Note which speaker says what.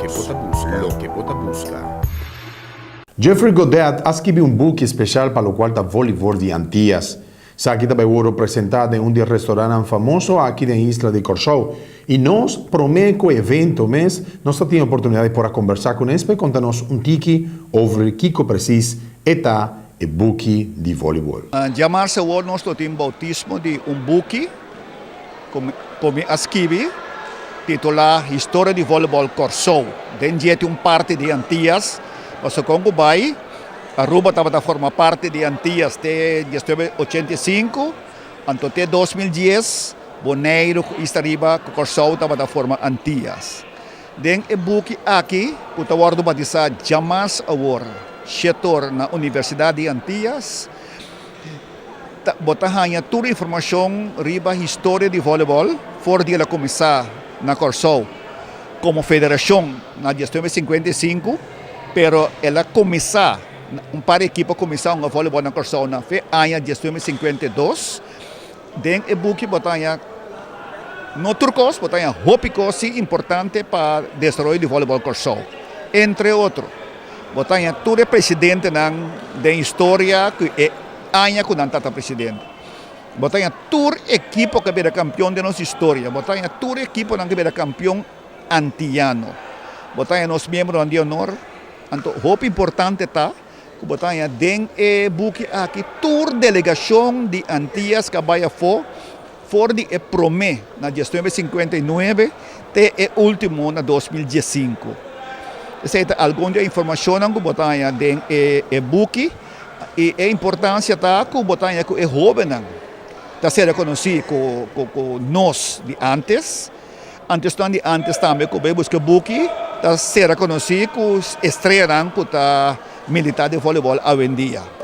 Speaker 1: Loke bo ta buska. Loke bo ta buska.
Speaker 2: Jeffrey Godet a skibi un buki special pa locual ta voleibol di Antillas. Esaki ta bay worde presenta den un di e restaurantnan famoso aki den isla di Corsou. Y nos, prome cu e evento mes, nos ta tin e oportunidad di por a combersa cu nes pa e conta nos un tiki over kico precies e ta e buki di voleibol.
Speaker 3: Djamarsa awor nos lo tin bautismo di un buki cu mi a skibi titula Historia di Voleibol Corsou. Den dje tin un parti di Antillas, pasobra con cu bay Aruba tabata forma parti di Antillas te 1985, anto te 2010 Boneiru cu Isla Riba cu Corsou tabata forma Antillas. Den e buki aki cu ta wordo batisa djamas awor shetor na Universidad di Antillas, ta bo ta haña tur informacion riba historia di volleyball for di el a cuminsa na Corsou como federacion na 1955, pero el a cuminsa, un par di ekipo a cuminsa hunga volleyball na Corsou na fe aña 1952. Den e buki bo ta haña no tur kos, bo ta haña hopi kos si importante pa desaroyo di vòleibòl Kòrsou. Entre otro, bo ta haña tur e presidentenan den historia ku e aña ku nan tabata presidente. Bo ta haña tur ekipo ku a bira kampion den nos historia. Bo ta haña tur ekiponan ku a bira kampion antiyano. Bo ta haña nos miembronan di honor. Anto hopi importante ta. Ku bo ta haña den e buki aki tur delegashon di Antias ku a bai afó for di e promé na 1959 te e último na 2015. Esei ta algun di e informashonnan ku bo ta haña den e buki i e importansia ta ku bo ta haña ku e hóbennan ta ser rekonosí ku nos di ántes. Antes di antes tambe ku bai buska buki ta sera konosí ku estreanan ku ta militá den voleibòl awendia.